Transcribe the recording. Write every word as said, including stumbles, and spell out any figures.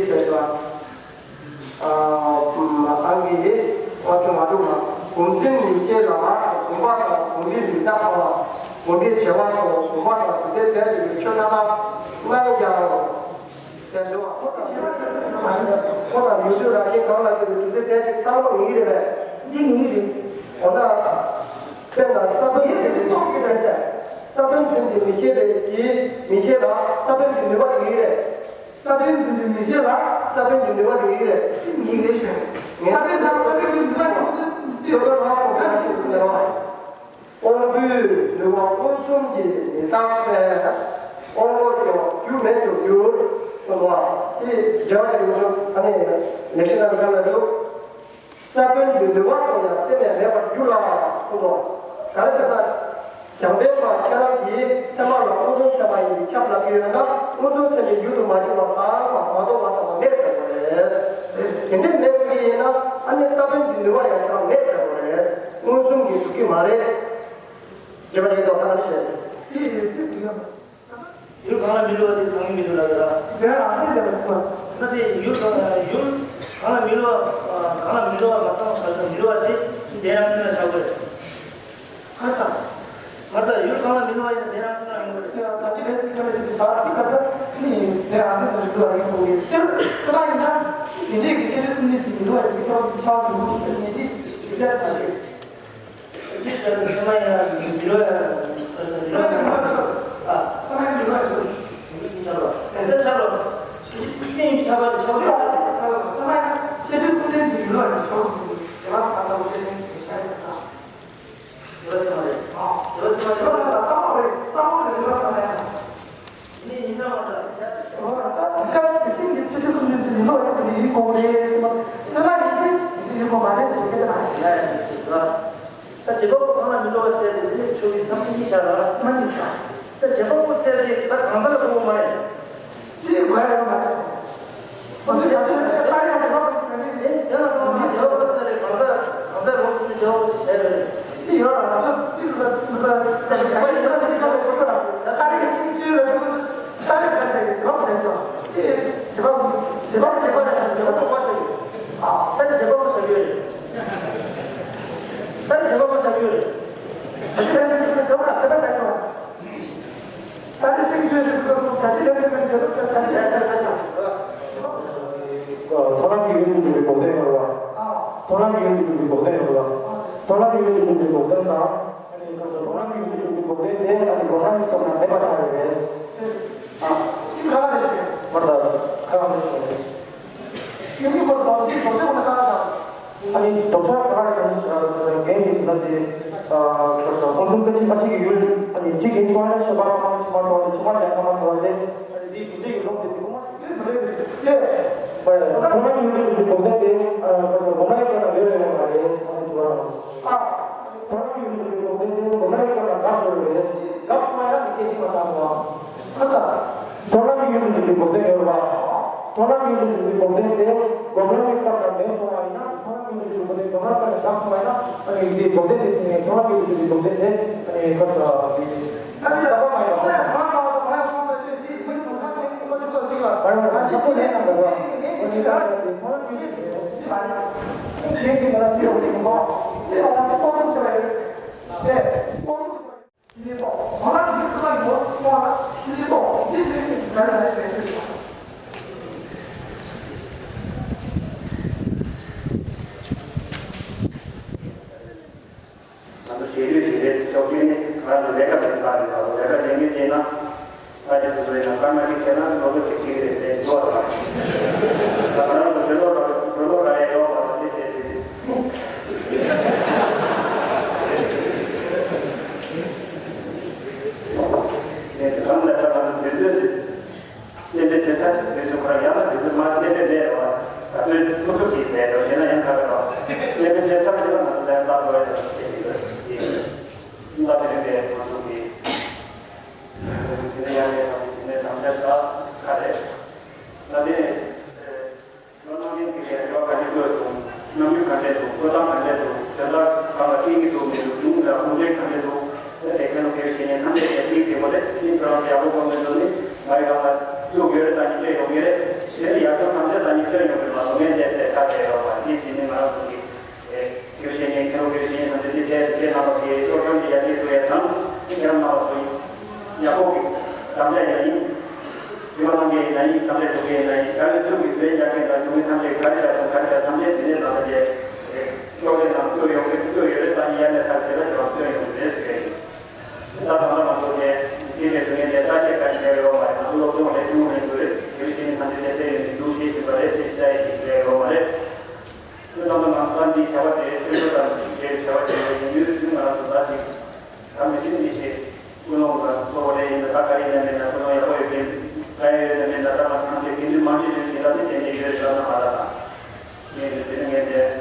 ཟེར་བ། ཨ་ཨང་གི་ཨ་ཅོ་མ་འདུག་ལ། བུམ་འཛིན་མི་སྐྱེ་ལ། བུམ་པ་དང་བུམ་པའི་མི་རྟག་པ་ལ། བུམ་པའི་བྱ་བ་སོགས་བུམ་པ་དང་དུ་ལྡན་ཚད་ཀྱི་ཆོས་སྣ་ཚོགས་སྣང་ཡང་། ཟེར་འདུག་ཁོ་དང་ཡོད་དུས་ར་ཁྱེད་གང་ལ་ཟེར་བའི་དུ་ལྡན་ཚད་ཀྱི་ཚང་མ་ཡིན་རེད་པས། འདི་ཡིན་རེད། འོ་ན། དཔེར་ན་ས་བོན་ཟེར་གྱི་འདུག་ས་བོན་འཛིན་གྱི་མི་སྐྱེ་རེད་ཀྱི་མི་སྐྱེ་ལ་ས་བོན་གྱི་ནུས་པ་ཡིན་རེད། ས་བོན་འཛིན་པའི་མི་ཤེས་ལ་ས་བོན་གྱི་ནུས་པ་ཡིན་རེད། ཅི་ཡིན་རེད་ཞུ། ས་བོན་དང་ས་བོན་གྱི་ནུས་པ་ཡོད་ཚུལ་ཅི་ཡོད་པ་ལ་གོ་བརྡ་ཞིག་ཟེར་བ། དབང་པོའི་ནུས་པ་མངོན་སུམ་གྱིས་མི་རྟག་པས། དབང་པོ་ཀྱང་རྒྱུ་མེད་དུ་འགྱུར། གསུངས་པ། དེ་འགྲེལ་བ་ཞིག་ཡོད་ཚུལ་ཨ་ནི་ལེགས་བཤད་ལ་འགྲེལ་ལ་འདུག་ས་བོན་གྱི་ནུས་པ་སོགས་ཡང་གཏན་ནས་མེད་པར་འགྱུར་ལ་གསུངས་སོ། ག་རེ་ཟེར་ན། རྒྱང་འཕེན་པ་ཁྱེད་རང་གིས་ཚད་མ་ལ་མངོན་སུམ་ཚད་མ་ཡིན་པས་ཁྱབ་ལབ་ཀྱི་ཡོད་ན། མངོན་སུམ་ཚད་མས་རྒྱུན་དུ་མ་འགྱུར་བ་ཚང་མ་མ་རྟོགས་པ་ཚང་མ་མེད་ཟེར་བ་རེད། དེ་འདྲའི་མེད་ཟེར་གྱི་ཡིན་ན་ཨ་ནི་ས་བོན་གྱི་ནུས་པ་ཡང་ཁྱེད་རང་མེད་ཟེར་བ་རེད། མངོན་སུམ་གྱིས་འགྲུབ་ཀྱི་མ་རེད། རྒྱས་པ་ཞིག་འདུག་ག་རེ་བཤད། དེ་ཡིན་དེ་ཟེར་ཡོད། ཡུལ་གང་ལ་མི་སླུ་བ་དེ་ཚང་མི་སླུ་ལ་ཡོད་ར། དེ་རང་སེམས་ལ་མི་སླུ་བ། ན་དེ་ཡུལ་གང་ཡུལ་གང་ལ་མི་སླུ་བ། གང་ལ་མི་སླུ་བ་མ་ཚང་བ་ག་ས་མི་སླུ་བ་དེ་དེ་རང་སེམས་ལ་བཞག་དགོས་རེད། ཁ་ས། མ་ད་ཡུལ་གང་ལ་མི་སླུ་བ་ཡིན་ན་དེ་རང་སེམས་ལ་ཡོང་གི་རེད། ད་ཅི་ལས་ཀྱི་ཁ་ལས་ཤིག་བྱ་བ་དེ་ཁ་ས་ནི་དེ་རང་སེམས་ལ་སླུ་བ་ཡིན་དགོས་ཀྱི་ཕྱིར་ཚད་མ་ཡིན་ན་དེ་འདྲའི་གི་ཤེས་བྱ་གསུམ་ལྡན་གྱི་མི་སླུ་བ་ཡིན་གྱི་ཐོག་གི་ཆ་བ་གི་ལུགས་སུ་ཉན་དེ་ཞིག་ཡ་ད་ཞིག་ཅི་ཟེར་ན་ཚད་མ་ཡིན་ན་མི་སླུ་ཡ། ཚད་མ་ཡིན་ན་མི་སླུ་ཡ་ཆོག་ཨ། ཚད་མ་ཡིན་ན་མི་སླུ་ཡ་ཆོག་མི་སླུ་ཡ་ཆོག་དེ་འདྲ་ཆགས་ལ། ཁྱེད་ཀྱི་སུ་སྐྱེ་ཡིན་ཆགས་པ་ཆགས་པ་ཡོད་ཨ། ཚད་མ་ཡིན་ན་ཁྱེད་ཀྱི་སུ་ལྡན་གྱི་མི་སླུ་ཡ་ཆོག་བྱེ་བྲག་ས་ལྟ་བུ་ཤེས་ལྡན་གྱི་ཆ་ཡིན་ན། བྱེ་བྲག་ཚད་མ་རེད། བྱེ་བྲག་ཚད་མ་རེད། བྱེ་བྲག་ཚད་མ་རེད། བྱེ་བྲག་ཚད་མ་རེད། ཡིན་ནི་ཡིན་ས་མ་རེད། འོ་ད་ད་ཁ་དེ་ཀུན་གྱི་ཆེ་ཆེ་གསུམ་ལྡན་གྱི་མི་སླུ་ཡ་དེ་ཡིན་དགོས་རེད་ཟེར་བ། ཚད་མ་ཡིན་ཚེ་དེ་ཡིན་དགོས་མ་རེད་ཟེར་སྐད་ཆ་མ་རེད། ད་བྱེད་པ་པོ་གང་ལ་མི་སླུ་བ་ཟེར་ཏེ་དེ་ནི་ཆོས་ཀྱི་མཚན་ཉིད་བྱ་ར། མཚན་ཉིད་བྱ། ད་བྱེད་པ་པོ་ཟེར་ཏེ་ད་གང་ཟག་ལ་གོ་བ་མ་རེད། དེ་གོ་ཡ་ཡོད་མ་རེད། ཁོ་ཚོ་བྱ་ཏེ་ད་ཡང་བྱེད་པ་པོ་ཟེར་ནི་དེ་དེ་ལ་སོང་ན་བྱེད་པ་པོ་ཟེར་ཏེ་གང་ཟག་གང་ཟག་ལོགས་སུ་ནི་བྱེད་པ་པོ་དེ་བྱས་པ་རེད། དེ་ཡོད་ར་ང་ཚོ་ཚིག་ལ་ཚིག་ལ་ད་བྱེད་པ་ཡིན་ན་ཞིག་ཀྱང་ལས་ཤོར་ར་ད་ལྟ་རེ་ཤིང་ཆུའི་ལ་ཁོ་ཚོ། ད་རེས་ཁ་ཤས་ཀྱིས་བྱེད་པ་པོ་བྱེད་དོ། དེ་བྱེད་པ་པོ་བྱེད་པ་པོ་བྱེད་པ་རེད། བྱེད་པ་པོ་བྱེད་ཡོད། ཨ་ད་རེས་བྱེད་པ་པོ་བྱེད་ཡོད་རེད། ད་རེས་བྱེད་པ་པོ་བྱེད་ཡོད་རེད། ད་ཅི་ལན་ཟེར་གྱི་བྱེད་པ་ལ་བྱེད་པ་བྱེད་ཡོད། ད་རེས་ཤིང་ཆུ་ཞིག་གི་ཁོ་ད་ཅི་ལན་ཟེར་གྱི་བྱེད་པ་ལ་བྱེད་པ་བྱེད་ཡོད། ཐོ་རངས་ཀྱི་ཡུལ་དུ་འགྲོ་བའི་འགོག་བདེན་ཡོད་རེད་བ། ཐོ་རངས་ཀྱི་ཡུལ་དུ་འགྲོ་བའི་འགོག་བདེན་ཡོད་རེད་བ། ཐོ་རངས་ཀྱི་ཡུལ་དུ་འགྲོ་བའི་འགོག་བདེན་དང་། ཨ་ནི་ཁོ་ཚོ་ཐོ་རངས་ཀྱི་ཡུལ་དུ་འགྲོ་བའི་འགོག་བདེན་དེ་ཨ་ནི་སྒོམ་རང་གི་སྟོབས་ལ་མེད་པ་ཆགས་ཡོད་རེད། ཨ། ཁྱེད་ག་རེ་ཞུ། མ་ད་ཁ་རེ་ཞུ་རེད། ཁྱེད་མི་བར་དང་འདི་སོ་སོའི་ངོ་ནས་ག་རེ་ཞུ། ཨ་ནི་སྟོབས་ཆགས་ག་རེ་ཡིན་ཞུ་ར་འགན་ཡིན་ན་དེ། ཨ་ཁོ་ཚོ་ཁོང་ཚོ་ཀ་ཅིག་ཨ་ཅིག་གི་ཡུལ་ཨ་ནི་གཅིག་ཡིན་སོང་ན་ཤོད་པ་ཁ་མ་ཆུ་མ་ཐོག་ལ་ཆུ་མ་ཡང་ཁ་མ་ཐོག་ལ་དེ་ཨ་ནི་དེའི་གྲུབ་འབྲས་ཀྱི་ལུགས་དེ་དེ་ཁོ་མ། ཁོ་རང་ཡུལ་དུ་འགྲོ་དགོས་ཏེ། ཁོ་ཚོ་ངོ་མ་ཡི་ཁྱོད་ལ་ཡོད་རེད་ཡོད་མ་རེད་ཟེར་ནས་དྲི་བ་དང་། ཁོ་རང་ཡུལ་དུ་འགྲོ་དགོས་ཏེ་ངོ་མ་ཡི་ཁྱོད་ལ་དགའ་ཞོར་རེད། དགའ་སོང་ཡང་མི་སྐད་ཅིག་མ་ཚང་སོང་། ཁ་ས། ཁོ་རང་ཡུལ་དུ་འགྲོ་དགོས་ཏེ་ཡོད་རེད་པ། ཁོ་རང་ཡུལ་དུ་འགྲོ་དགོས་ཏེ་ངོ་མ་ཡི་ཁྱོད་ལ་མེད་སོང་བ་ཡིན་ན་ཁོ་རང་ཡུལ་དུ་འགྲོ་དགོས་ཏེ་ངོ་མ་ཁྱོད་ལ་དགའ་སོང་བ་ཡིན་ན་ཨ་ནི་འདི་དགོས་ཏེ་དེ་ནས་ཁོ་རང་ཡུལ་དུ་འགྲོ་དགོས་ཏེ་ཨ་ནི་ཁ་ས་འདི། ད་ལྟ་ལྟ་བ་མ་ཡོང་། ང་ཚོ་ཞེ་ལུས་ཞིག་རེད། ཆོག་མཆན་ནི་ང་རང་ཚོ་ལས་ཀ་ལས་ཀ་རེད། ད་ལས་ཀ་ལས་མི་བྱེད་ན་ཨ་ཅེ་སུ་རེད་ན་སྐར་མ་གཅིག་བྱས་ན་ལོ་ལོ་གཅིག་གཅིག་རེད་ཟེར་འགྲོ་བ་དང་། ད་ང་རང་ཚོ་བོད་ལོ་ར་བོད་ལོ་ར་ཡ་ཡོད་པ་དང་དེ་བྱས་ཏེ། ནས་རང་ལས་ཀ་ང་ཚོ་དུས་ཚོད་ཟེར། གནས་འདྲེན་བྱེད་ས་དེ་ཚོ་ཁོ་རང་ཡང་ན་དེ་ཚོ་མ་གནས་འདྲེན་མེད་རེད་བ། ད་ཚོད་ཐུབ་ཐུབ་ཞིག་ཟེར་རོ་ཞེ་ན་ཡང་ཁ་ཁ་རོ། གནས་འདྲེན་བྱེད་ས་ཞེ་ན་ང་ཚོ་ལན་བཏབ་དགོས་ཡ་ཞིག་བྱེད་ཀྱི་ཡོད་ཞེས། ང་དེ་རིང་འདིར་ང་ཚོ་གི་དེ་ནས་ཡང་ལས་དང་དེ་ནས་དམ་བཅའ་ཁ་ཁ་རེད། ད་དེ་ནས། བློ་སྣང་ལྡན་གྱི་རེ་བ་ག་ནས་བཀོད་སོང་། རྣམ་འགྱུར་ག་འདྲས་འདུག་བཀོད་སྟངས་ག་འདྲས་འདུག་དོན་དག་གང་ལ་བརྟེན་གྱི་འདུག་མི་འདུག་གཞུང་ལ་དཔུང་སྒྲིག་ག་འདྲས་འདུག་དེ་དེ་ཁ་ལོ་གལ་ཆེ་ནས་ཐམས་ཅད་ཀྱང་ཤེས་དགོས་རེད། ཁྱེད་ཚོ་རང་ཡག་པོ་གོ་མི་འདུག་ནི་ང་ཡི་རང་ལ་བླུག་ཡོད་རེད། ས་ཉིན་སྤྲད་ཡོང་གི་རེད། དེ་ནི་ཡག་ཐོག་ཐམས་ ཡོང་གི་མ་སོང་ངས་དེ་དེ་ཁ་བྲལ་ཡོད་པ་འདི་དེ་ནི་ང་རང་ཚོ་གི་ཨེ་ཡོ་བྱད་ནི་ཁེ་རོ་གི་ཤེས་ཡོན་དེ་དེ་དེ་དེ་ནང་ལ་དེ་སློབ་སྦྱོང་དེ་ཡར་རྒྱས་འགྲོ་ཡ་དང་དེ་ཁྱེད་རང་ནང་ལ་དེ་ཡག་པོ་གི་དམ་བཅའ་ཡ་ཡིན། ཡོང་ནང་གི་ན་ཡིན་དམ་བཅའ་འགྲོ་གི་ན་ཡིན་ག་རེ་ཚུགས་གི་བཟོས་རྒྱག་གི་ན་བྱུང་གི་ཐམས་ཅད་ག་རེ་དང་ག་རེ་དང་ཐམས་ཅད་དེ་ནས་ནང་ལ་དེ་ཨེ་སློབ་སྦྱོང་དང་བསྐྱོད་ཡོང་གི་བསྐྱོད་ཡོད་རེད་ས་ནི་ཡར་ནས་ཐག་དེ་ལ་དེ་བ་བསྐྱོད་ཡོང་གི་རེད་ཟེར་གི་ཡིན། ད་ད་ང་ཚོ་དེ་དེ་ལས་དོན་དེ་ས་ཆ་ག་ཞིག་ཡོད་མ་རེད། ང་ཚོ་སློབ་སྦྱོང་ལས་ཆུང་ལས་འགྲོ་རེད། དེ་བཞིན་ཐམས་ཅད་དེ་དེ་ཡོད་ནི་འདུག་ཤེས་ཀྱི་མ་རེད། དེ་ཤེས་ཡ་ཞིག་ལས་ཡོད་མ་རེད། དེ་ལྟ་ན་ང་ཚོ་འདི་བྱ་བ་དེ་ཆོས་ཕྱོགས་དང་འབྲེལ་བའི་བྱ་བ་དེ་ཡིན་དུས་ང་རང་ཚོ་ད་ཅིག་ད་མི་ཤེས་མི་ཤེས་ཀུན་སློང་དང་གཙོ་བོ་རེད། ཡིན་ན་ད་ག་རེ་ཡིན་ན་མེད་ན་ཀུན་སློང་ཡག་པོ་ཡོད་མེད་ད་ཡོད་ན་མེད་ན་ད་ང་ཚོ་ཐམས་ཅད་དགེ་འདུན་མང་ཆེ་ཡོད་ཀྱི་ད་ནི་དེ་འདྲ་ཡོད་རེད་ལབ་ན་མ་ལབ་ན་ངས་འདི་དེ་ནི་ངས་དེ།